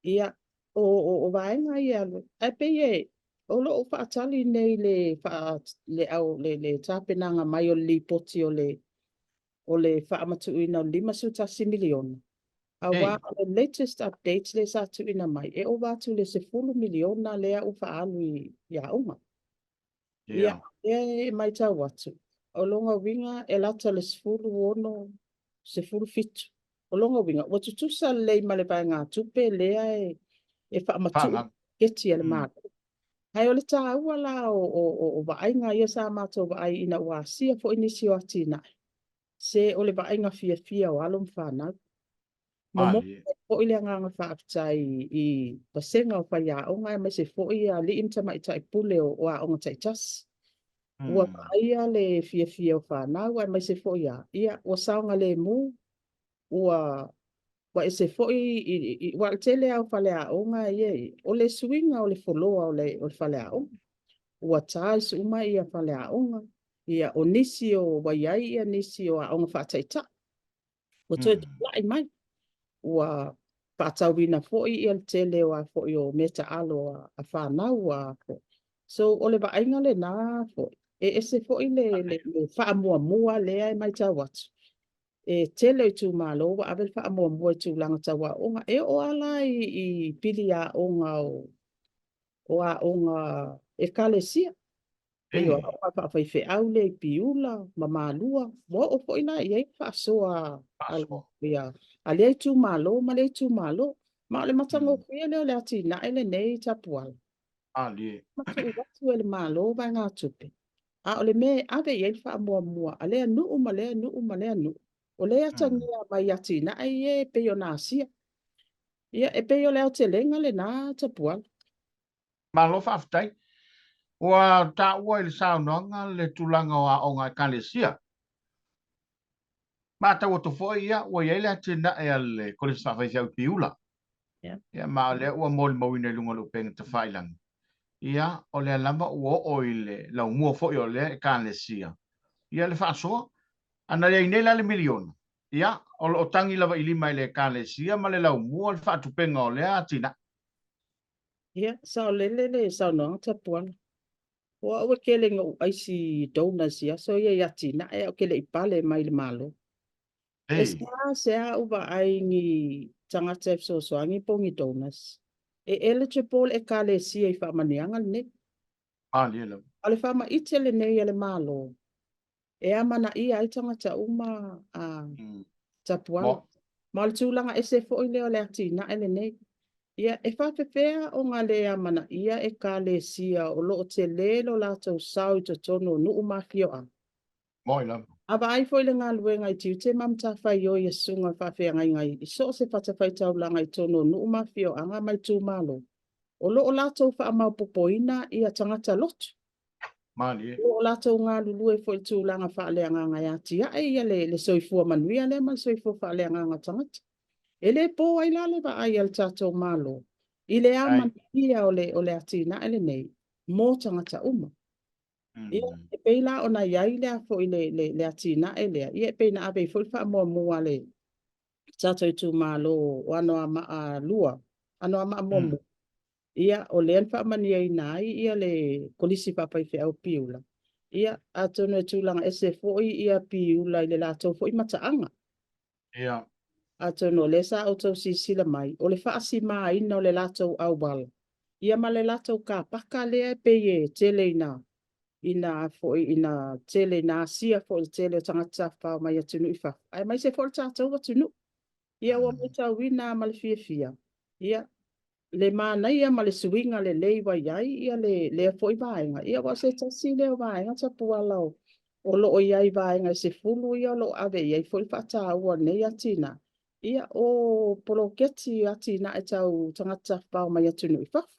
Ia, o, o, o vaega ia e alu ai. Ae pei e, o lo o faatali nei le, faa, le, au, le, le tapenaga mai o le lipoti o le, o le faamatuuina o le $51 miliona, aua o le latest update lea sa tuuina mai, e ova atu i le $10 miliona lea ua faaalu i aoga. Ia, lea e matau atu, o lona uiga e lata i le 16, 17. O lona uiga, ua tutusa lelei ma le vaegatupe lea e faamatuu paketi a le Malo. Ae o le taua la o vaaiga ia sa matou vaai ina ua asia foi nisi o atinae, se o le vaaiga fiafia o alo ma fanau. Momoli ai foi le agaga faafetai i vasega o faiaoga aemaise foi alii ma tamaitai pule o aoga taitasi. Ua vaaia le fiafia o fanau aemaise foi a, ia, ua saogalemu, ua ua ese foi i, aua o le tele lava o faleaoga ia e, o le suiga o le foloa o le, o le faleaoga. Ua tiles uma ia faleaoga, ia o nisi o ua i ai ia nisi o aoga faataitai. Ua toe tulai mai. Ua faatauina foi ia le tele o a foi o meataalo a fanau a foi. So o le vaaiga lena foi, e ese foi le, le, le faamuamua lea e matau atu. E tele o itumalo ua ave le faamuamua i tulaga tau aoga. E oo lava la i, i pili aoga o, o aoga ekalesia. Pei o aoga faafaifeau lea i Piula ma Malua, ua oo foi la i ai le faasoa a, ia, a lea itumalo ma lea itumalo. Ma o le matagofie lea o le atinae lenei Tapuala. Matuu atu e le Malo vaegatupe, a o le mea e ave i ai le faamuamua a lea nuu ma lea nuu ma lea nuu, o lea e atagia mai i atinae ia e pei ona asia. Ia, e pei o le aotelega lena Tapuala. Malo faafetai. Ua taua i le saunoaga le tulaga o aoga Ekalesia. Matau atu foi ia ua i ai le atinae a le Kolisi Faafaifeau i Piula. Ia ma o lea ua molimauina i luga o le upega tafailagi. Ia o lea lava ua oo i le laumua foi o lea Ekalesia ia le faasoa. Ana i ai nei la le miliona, ia o lo o tagi lava i lima i le Ekalesia ma le laumua le faatupega o lea atinae. Ia, saolele le saunoaga Tapuala. O au e tele ina ou aisi donors i aso ia i atinae ae ou te le i pale mai i le Malo. E seasea ou vaai i ni tagata e fesoasoani po o ni donors e eligible le Ekalesia i faamanuiaga lenei. Malie lava. A o le faamaite lenei a le Malo e amanaia ai tagata uma a Tapuala. Ma o le tulaga ese foi lea o le atinae lenei. Ia, e faapefea ona le amanaia ekalesia o lo o tele lo latou sao i totonu o nuu ma afioaga? Moi lava. A vaai foi i le galuega i tiute ma matafaioi a susuga i faafeagaiga i so o se fatafaitaulaga i totonu o nuu ma afioaga ma itumalo, o lo o latou faamaopoopoina ia tagata lotu. Malie. O lo o latou galulue foi i le tulaga faaleagaga e atiae ia le soifua manuia lea ma le soifua faaleagaga o tagata. E le po ai la le vaai a le tatou Malo i le amanaia o le atinae lenei mo tagata uma. Ia, e pei la ona i ai le, foi le atinae lea, ia e pei na ave ai foi le faamuamua a le tatou itumalo o Anoamaa 2, Anoamaa 1. Ia, o lea na faamanuiaina ai ia le Kolisi Faafaifeau Piula. Ia, atonu e tulaga ese foi ia Piula i le latou foi mataaga. Atonu o lea sa outou silasila mai, o le faasimaina o le latou auala, ia ma le latou kapaka lea e pei e tele ina foi ina tele ina asia foi le tele o tagata tafafao mai atunuu i fafo, aemaise foi le tatou atunuu. Ia ua matauina ma le fiafia, ia le manaia ma le suiga lelei ua i ai ia lea foi vaega. Ia ua o se tasi lea o vaega Tapuala o lo o i ai vaega e 10 ia o lo o ave i ai foi le faataua o lenei atinae. Ia o poloketi atinae tau tagata tafafao mai atunuu i fafo.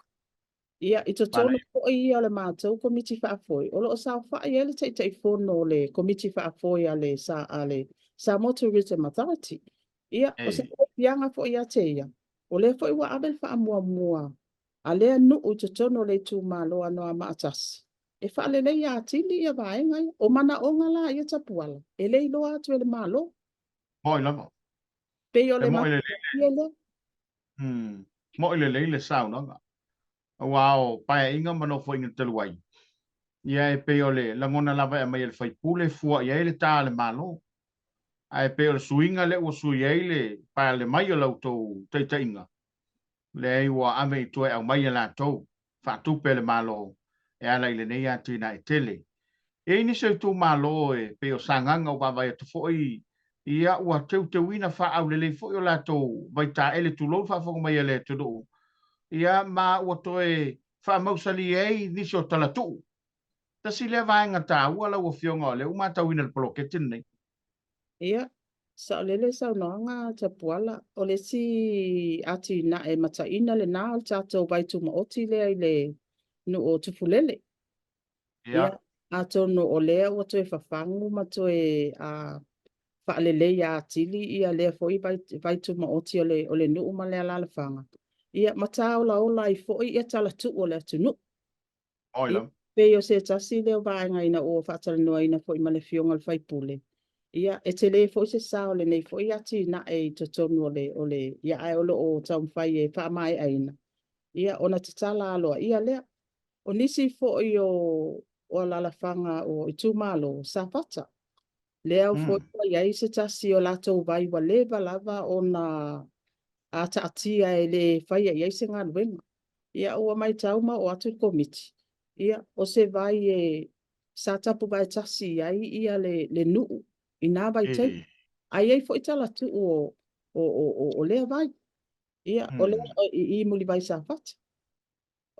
Ia, i totonu foi ia o le matou komiti faafoe, o lo o saofai ai le Taitaifono o le komiti faafoe a le, a le Samoa Tourism Authority. Ia, o se fiafiaga foi ia te ia, o lea foi ua ave le faamuamua a lea nuu i totonu o le itumalo Anoamaa 1, e faaleleia atili ia vaega ia. O manaoga la ia Tapuala, e le iloa atu e le Malo. Moi lava. Pei o le matagofie lea. Moi lelei le saunoaga. Aua o paeaiga ma nofoaiga talu ai, ia e pei o le lagona lava e aumai e le faipule fua i ai le ta a le Malo. Ae pei o le suiga lea ua sui ai le pale mai o la outou taitaiga, leai ua ave i tua e aumai e latou faatupe le Malo e ala i lenei atinae tele. E i ai nisi o itumalo e pei o Sagaga ua vaavaai atu foi, ia ua teuteuina faaaulelei foi o latou vaitaele, tulou le faafofoga mai a le atunuu, ia ma ua toe faamausali ai nisi o talatuu. Tasi lea vaega taua lau Afioga o lea ua matauina i le poloketi lenei. Ia, saolele saunoaga Tapuala, o le isi atinae mataina lena o le tatou vai tumaoti lea i le nuu o Tufulele. Ia, atonu o lea ua toe fafagu ma toe faaleleia atili ia lea foi vai tumaoti o le nuu ma le alaalafaga. Ia, ma tāolaola ai foi ia talatuu o le atunuu. Ia, pei o se tasi lea o vaega ina ua faatalanoaina foi ma le Afioga i le Faipule. Ia, e tele foi se sao o lenei foi atinae i totonu o le, ia, ae o lo o taumafai e faamaeaina, ia, ona tatala aloaia lea. O nisi foi o alaalafaga o itumalo, Safata, lea foi ua i ai se tasi o latou vai ua leva lava ona taatia e le faia i ai se galuega. Ia, ua matau ma oo atu le komiti, ia, o se vai e sa tapuvae tasi i ai ia le nuu i nā vaitaimi. Ae i ai foi talatuu o lea vai. Ia, o lea i Mulivai Safata.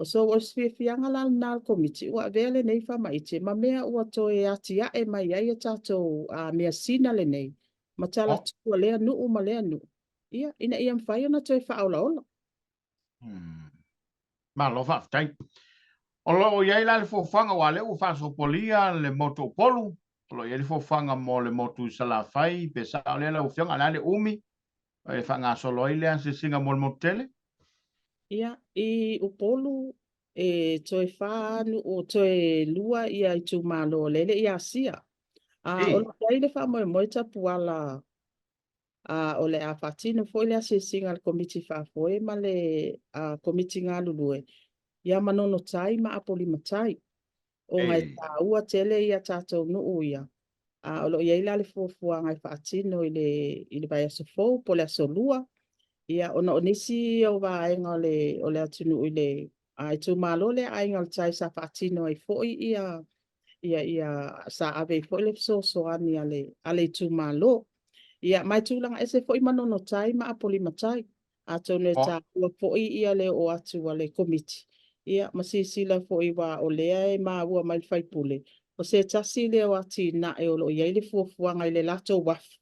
So, o se fiafiaga la lena o le komiti, ua avea lenei faamaite ma mea ua toe atiae mai ai a tatou measina lenei, ma talatuu a lea nuu ma lea nuu, ia, ina ia mafai ona toe faaolaola. Malo faafetai. O lo o i ai la le fuafuaga, aua o lea ua faasopolia le motu o Upolu, o lo o i ai le fuafuaga mo le motu i Salafai, pe sao lea lau Afioga, o le a le umi e faagasolo ai lea asiasiga mo le motu tele? Ia, i Upolu e toe 4 nuu, toe 2 ia itumalo o lea e le i asia. O lo o i ai le faamoemoe Tapuala, o le a faatino foi le asiasiga a le komiti faafoe ma le komiti galulue ia Manono Tai ma Apolima Tai, ona e taua tele ia tatou nuu ia. O lo o i ai la le fuafuaga e faatino i le vaiaso fou po o le aso 2, ia, ona o nisi o vaega o le atunuu i le itumalo lea Aiga o le Tai sa faatino ai foi ia sa ave ai foi le fesoasoani a le itumalo. Ia, ma e tulaga ese foi Manono Tai ma Apolima Tai. Atonu e taua foi ia le oo atu a le Komiti, ia ma silasila foi aua o lea e maua mai le sui usufono, o se tasi lea o atinae o lo o i ai le fuafuaga i le latou uafu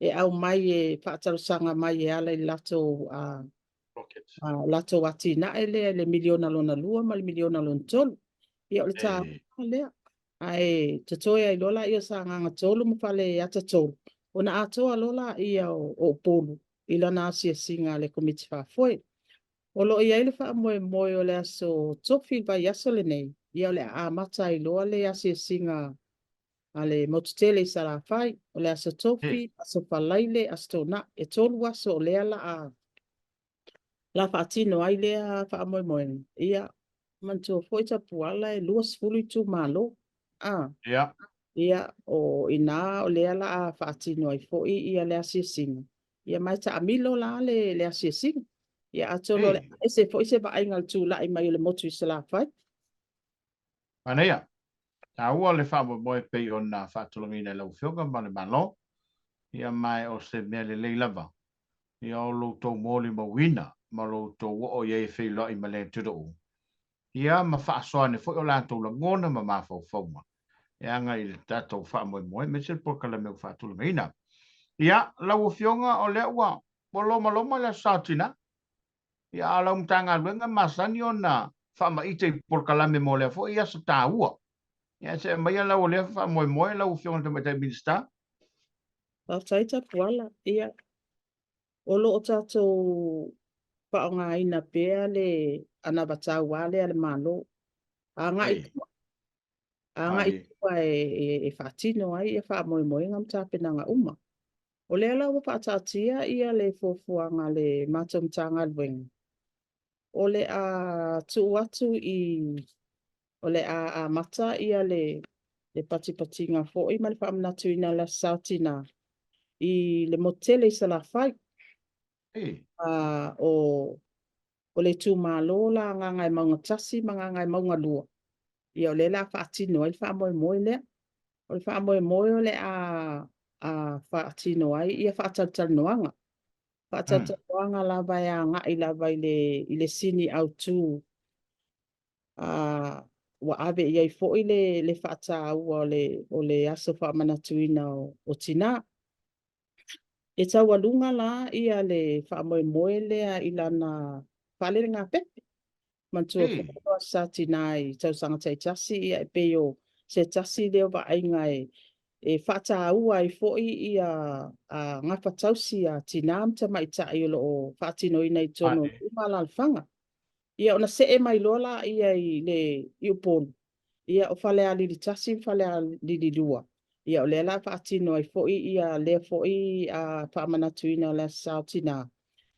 e aumai e faatalosaga mai e ala i le latou latou atinae lea i le miliona lona lua ma le miliona lona tolu. Ia o le taua lea. Ae totoe ai loa lea o Sagaga 3 ma Faleata 3, ona atoa loa lea o Upolu i lana asiasiga a le Komiti Faafoe. O lo o i ai le faamoemoe o le aso Tofi i le vaiaso lenei, ia o le a amata ai loa le asiasiga a le motu tele i Salafai. O le aso Tofi, aso Faraile, aso Toonai, e 3 aso o lea la faatino ai lea faamoemoega. Ia, manatua foi Tapuala e 20 itumalo. Ia. Ia, o ina o lea la faatino ai foi ia le asiasiga. Ia ma e taamilo la le asiasiga. Ia atonu o le ese foi se vaaiga o le tulai mai o le motu i Salafai. Manaia, taua le faamoemoe pei ona faatulagaina e lau Afioga ma le Malo, ia ma o se mea lelei lava, ia o lo outou molimauina ma lo outou oo i ai e feiloai ma le atunuu, ia ma faasoa ane foi o latou lagona ma mafaufauga e agai i le tatou faamoemoe aemaise le polokalame ua faatulagaina. Ia, lau Afioga, o lea ua lomaloma le Aso Sa o Tina, ia a o lau Matagaluega e masani ona faamaite i polokalame mo lea foi aso taua. Ia, se aumaia lau o lea faamoemoe lau Afioga i le Tamaitai Minisita. Faafetai Tapuala. Ia, o lo o tatou faaaogaina pea le anavatau lava lea a le Malo. Agai tua, agai tua e faatino ai ia faamoemoega ma tapenaga uma. O lea la ua faataatia ia le fuafuaga a le matou Matagaluega, o le a tuu atu i, o le a amata ia le patipatiga foi ma le faamanatuina o le Aso Sa o Tina i le motu tele i Salafai. O le itumalo la Gagaemauga 1 ma Gagaemauga 2, ia o lea o le a faatino ai le faamoemoe lea. O le faamoemoe o le a faatino ai ia faatalatalanoaga. Faatalatalanoaga lava e agai lava i le sini autu ua ave i ai foi le faataua o le aso faamanatuina o tina. E taualuga la ia le faamoemoe lea i lana faalelegafefe. Manatua foi o Aso Sa Tina i tausaga taitasi, ia e pei o se tasi lea o vaaiga e faataua ai foi ia gafatausi a tina ma tamaitai o lo o faatinoina i totonu o nuu ma alaalafaga. Ia ona see mai loa la ia i le i Upolu, ia o Falealili 1 ma Falealili 2, ia o lea la faatino ai foi ia lea foi faamanatuina o le Aso Sa o Tina,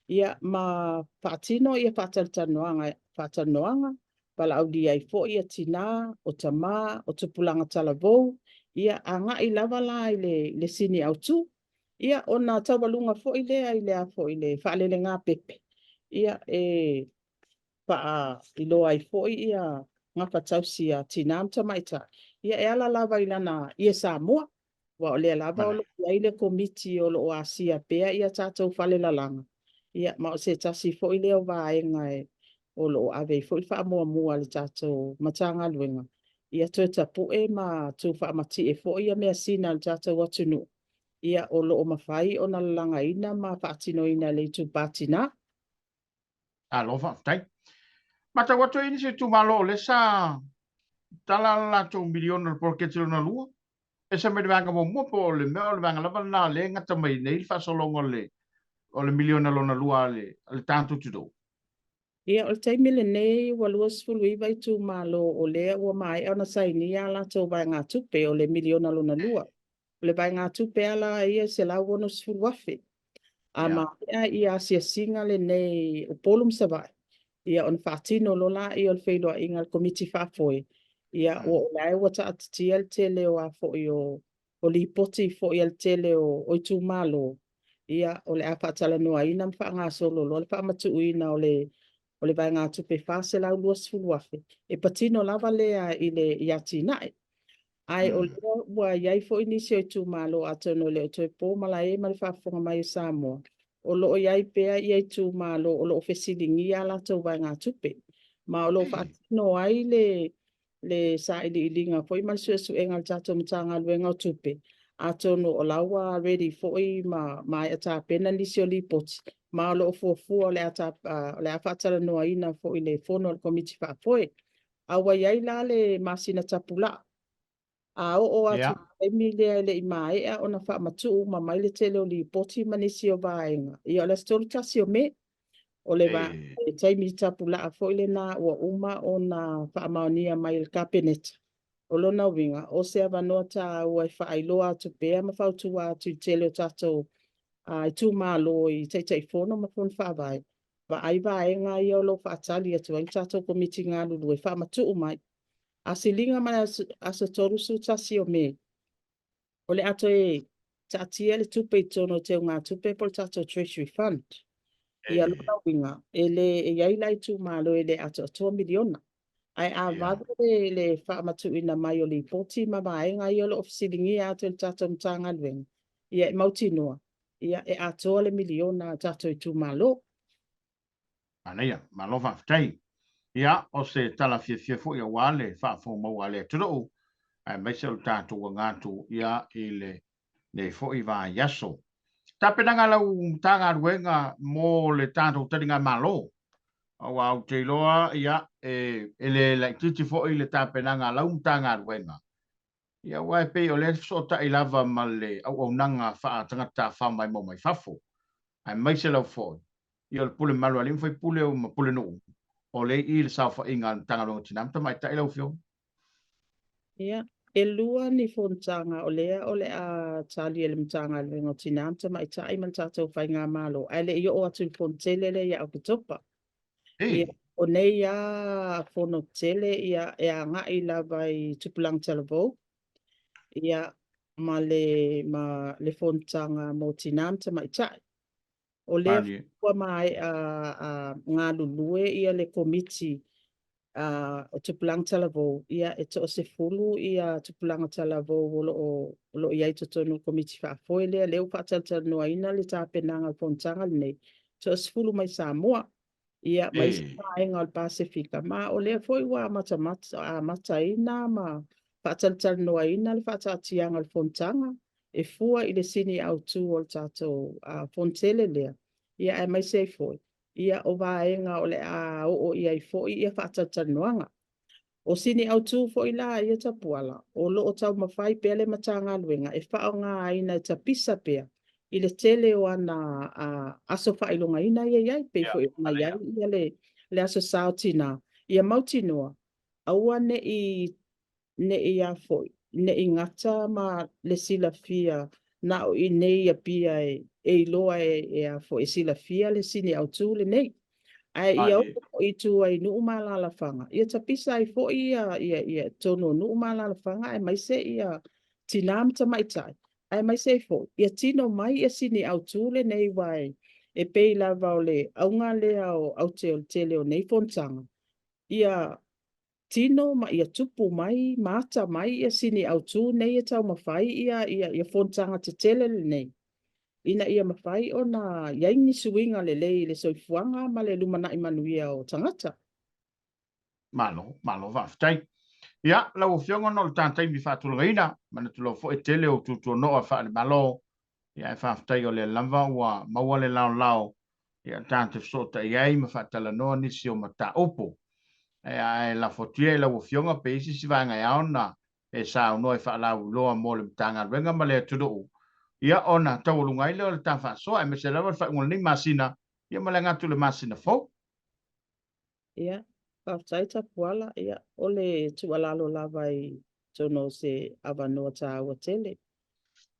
ia ma faatino ia faatalanoaga, valaaulia ai foi ia tina, o tama, o tupulaga talavou, ia agai lava la i le sini autu. Ia ona taualuga foi lea i le a foi le faalelegafefe, ia e faailoa ai foi ia gafatausi a tina ma tamaitai, ia e ala lava i lana ie Samoa, aua o lea lava o lo o i ai le komiti o lo o asia pea ia tatou falelalaga, ia ma o se tasi foi lea o vaega o lo o ave ai foi le faamuamua a le tatou Matagaluega, ia toe tapue ma tuufaamatie foi ia measina a le tatou atunuu, ia o lo o mafai ona lalagaina ma faatinoina e le itupa tina. Alo, faafetai. Matau atu e i ai nisi o itumalo o lea sa tala le latou miliona o le poloketi lona lua, ese mai le vaega muamua po o le mea o le vaega lava lena o lea e gata mai nei le faasologa o le miliona lona lua a le tatou atunuu. Ia, o le taimi lenei ua 29 itumalo o lea ua maea ona sainia a latou vaegatupe o le miliona lona lua. O le vaegatupe lava la ia e $160,000. A maea ia asiasiga lenei o Upolu ma Savaii, ia ona faatino loa lea o le feiloaiga a le Komiti Faafoe, ia ua o la ua taatitia le tele o a foi o lipoti foi a le tele o itumalo, ia o le a faatalanoaina ma faagasolo loa le faamatuuina o le vaegatupe $420,000 e patino lava lea i le i atinae. Ae o lea ua i ai foi nisi o itumalo, atonu e le o toe po malae ma le faafofoga mai o Samoa, o lo o i ai pea ia itumalo o lo o fesiligia a latou vaegatupe, ma o lo o faatino ai le sailiiliga foi ma le suesuega a le tatou Matagaluega o Tupe, atonu o la ua ready foi ma maea tapena nisi o lipoti, ma o lo o fuafua o le a faatalanoaina foi i le fono a le Komiti Faafoe. A ua i ai la le masina tapulaa, a oo atu i le taimi lea e le i maea ona faamatuu uma mai le tele o lipoti ma nisi o vaega, ia o le aso 31 o Me, o le taimi tapulaa foi lena ua uma ona faamaonia mai e le Kapeneta. O lona uiga, o se avanoa taua e faailoa atu pea ma fautua atu i le tele o tatou itumalo i Taitaifono ma Fono Faavae, vaai vaega ia o lo o faatali atu ai le tatou Komiti galulue e faamatuu mai. A siliga mai le aso 31 o Me, o le a toe taatia le tupe i totonu o teugatupe po o le tatou Treasury Fund. Ia lona uiga, e le e i ai la itumalo e le atoatoa miliona. Ae a vave le faamatuuina mai o lipoti ma vaega ia o lo o fesiligia atu e le tatou Matagaluega, ia e mautinoa, ia e atoa le miliona a tatou itumalo. Manaia, malo faafetai. Ia, o se tala fiafia foi aua le faafofoga a le atunuu, aemaise o le tatou aga atu ia i lenei foi vaiaso. Tapenaga a lau Matagaluega mo le tatou taligamalo, aua ou te iloa ia, e le laitiiti foi le tapenaga a lau Matagaluega, ia aua e pei o lea e fesootai lava ma le auaunaga faatagata tafao maimoa mai fafo, aemaise lava foi ia o le pule mamalu a alii ma faipule ma pulenuu o lea i i le saofaiga a le Matagaluega o Tina ma Tamaitai lau Afioga. Ia, e lua ni fonotaga o lea o le a tali e le Matagaluega o Tina ma Tamaitai ma le tatou Faigamalo, ae le i oo atu i le fono tele lea ia Oketopa. Ia, o nei lava fono tele ia, e agai lava i tupulaga talavou, ia, ma le, ma le fonotaga mo tina ma tamaitai. O lea ua maea galulue ia le Komiti o Tupulaga Talavou, ia e toasefulu ia tupulaga talavou o lo o i ai i totonu o le Komiti Faafoe lea, lea ua faatalatalanoaina le tapenaga o le fonotaga lenei, toasefulu mai Samoa, ia ma isi vaega o le Pasefika, ma o lea foi ua amataina ma faatalatalanoaina le faataatiaga o le fonotaga e fua i le sini autu o le tatou fonotele lea, ia aemaise ai foi ia o vaega o le a oo i ai foi ia faatalatalanoaga. O sini autu foi la ia Tapuala, o lo o taumafai pea le Matagaluega e faaaogaina e tapisa pea i le tele o ana aso faailogaina ia i ai, pei foi ona i ai ia le aso sa o tina, ia mautinoa, aua ne i ne i a foi, ne i gata ma le silafia na o i inei i Apia e iloa e a foi, e silafia le sini autu lenei. Ae ia oo foi i tua i nuu ma alaalafaga, ia tapisa ai foi ia totonu o nuu ma alaalafaga aemaise ia tina ma tamaitai, aemaise ai foi ia tino mai ia sini autu lenei, aua e pei lava o le auga lea o aute o le tele o nei fonotaga, ia tino ma ia tupu mai ma ata mai ia sini autu nei e taumafai ia fonotaga tetele lenei, ina ia mafai ona i ai ni suiga lelei i le soifuaga ma le lumanai manuia o tagata. Malo, malo faafetai. Ia, lau Afioga ona o le ta taimi faatulagaina, manatu lava foi e tele o tuatuanoa faale-Malo, ia ae faafetai o lea lava ua maua le laolao ia ta te fesootai ai ma faatalanoa nisi o mataupu. Ae lafo atu ia i lau Afioga pe i ai se isi vaega e ao ona e saunoa e faalauiloa mo le Matagaluega ma le atunuu, ia ona taualuga ai lea o le ta faasoa, aemaise lava le faaiuga o lenei masina, ia ma le aga atu i le masina fou. Ia, faafetai Tapuala. Ia, o le tuualalo lava i totonu o se avanoa taua tele.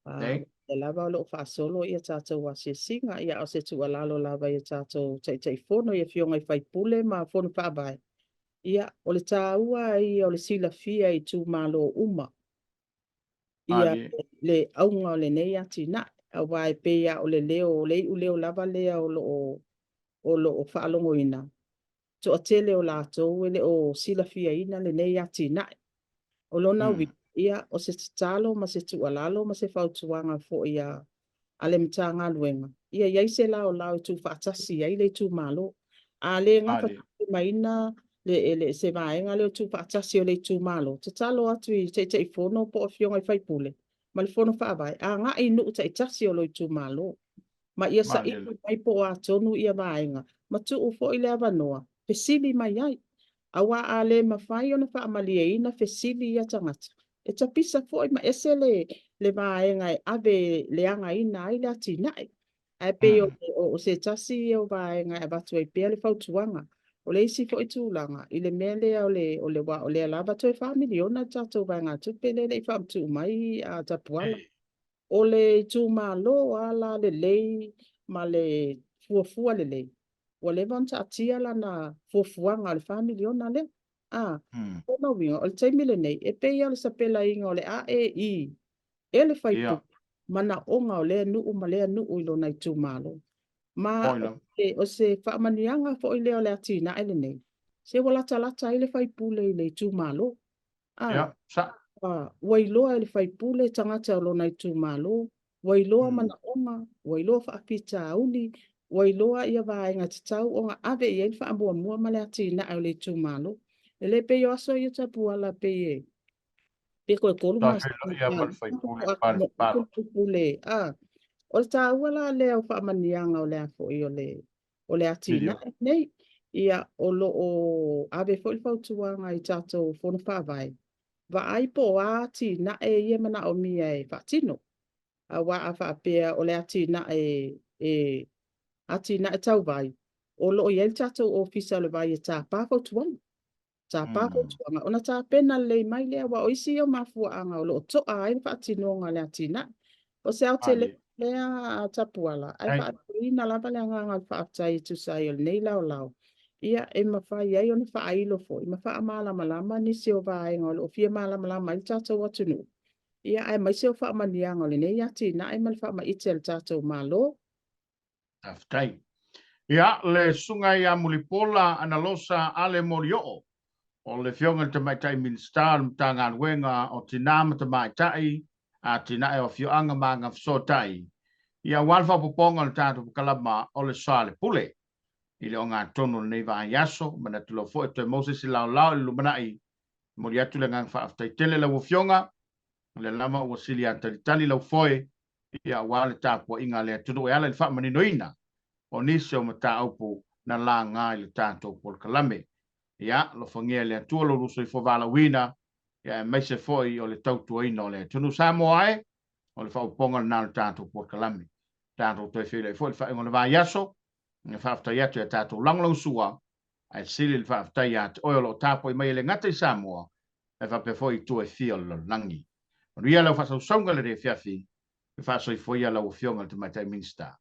O lea lava o lo o faasolo ia tatou asiasiga, ia a o se tuualalo lava i a tatou Taitaifono i afioga i sui usufono ma Fono Faavae, ia, o le taua ia o le silafia i itumalo uma ia le auga o lenei atinae, aua e pei lava o le leo, o le iuleo lava lea o lo o faalogoina, toatele o latou e le o silafiaina lenei atinae. O lona uiga, Ia, o se tatalo ma se tuualalo ma se fautuaga foi a a le Matagaluega, ia i ai se laolao e tuufaatasi ai le itumalo. A le gafataulimaina le, le, se vaega lea o le tuufaatasi o le itumalo, tatalo atu i Taitaifono po o afioga i faipule ma le Fono Faavae, agai i nuu taitasi o lou itumalo, ma ia saili mai po o a tonu ia vaega, ma tuu foi le avanoa fesili mai ai. Aua a le mafai ona faamalieina fesili ia tagata, e tapisa foi ma ese le, le vaega e ave leagaina ai le atinae. Ae pei o, o, o se tasi ia o vaega e avatu ai pea le fautuaga. O le isi foi tulaga, i le mea lea o le, o le, o lea lava toe $4 miliona le tatou vaegatupe lea e le i faamatuu mai a Tapuala. O le itumalo lava la lelei ma le fuafua lelei, ua leva ona taatia lana fuafuaga o le $4 miliona lea. A, o lona uiga, o le taimi lenei, e pei lava o le sapelaina o le AEI e le faipule manaoga o lea nuu ma lea nuu i lona itumalo. Ma o se faamanuiaga foi lea o le atinae lenei, se ua latalata ai le faipule i le itumalo. A, ua iloa e le faipule tagata o lona itumalo, ua iloa manaoga, ua iloa faafitauli, ua iloa ia vaega tatau ona ave i ai le faamuamua ma le atinae o le itumalo. E le pei o aso ia Tapuala pei e pe toe 3 masina faipule. A, o le taua la lea o faamanuiaga o le a foi o le o le atinae lenei. Ia, o lo o ave foi le fautuaga i tatou fono faavae, vaai po o a atinae ia e manaomia e faatino. Aua a faapea o le atinae e atinae tau vai, o lo o i ai le tatou Ofisa o le Vai e tapa fautuaga. Tapa fautuaga ona tapena lelei mai lea, aua o isi ia o mafuaaga o lo o toa ai le faatinoga o le atinae. O se aotelega lea a Tapuala, ae faaleoina lava le agaga o le faafetai e tusa ai o lenei laolao, ia e mafai ai ona faailo foi ma faamalamalama nisi o vaega o lo o fia malamalama ai le tatou atunuu, ia aemaise o faamanuiaga o lenei atinae ma le faamaite a le tatou Malo. Faafetai. Ia, le Susuga ia Mulipola Analosa Ale Molioo, o le Afioga i le Tamaitai Minisita o le Matagaluega o Tina ma Tamaitai, Atinae o Afioaga ma Agafesootai, ia aua le faaopoopoga o le tatou polokalama o le Soalepule i le ogatotonu o lenei vaiaso. Manatu loa foi e toe maua se isi laolao i le lumanai. E momoli atu le agaga faafetai tele i lau Afioga, o lea lava ua sili ātalitali lau foe ia aua le tapuaiga a le atunuu e ala i le faamaninoina o nisi o mataupu na laga i le tatou polokalame. Ia alofagia e le Atua lo oulua soifua valaauina, ia aemaise foi o le tautuaina o le atunuu. Samoa e, o le faaopoopoga lena o le tatou polokalame. Tatou toe feiloai foi i le faaiuga o le vaiaso. E faafetai atu i a tatou lagolagosua, ae sili le faafetai ia te oe o lo o tapuai mai e le gata i Samoa, ae faapea foi i tua e fia o le lalolagi. Manuia lau faasausauga i lenei afiafi, e faasoifua ia lau Afioga i le Tamaitai Minisita.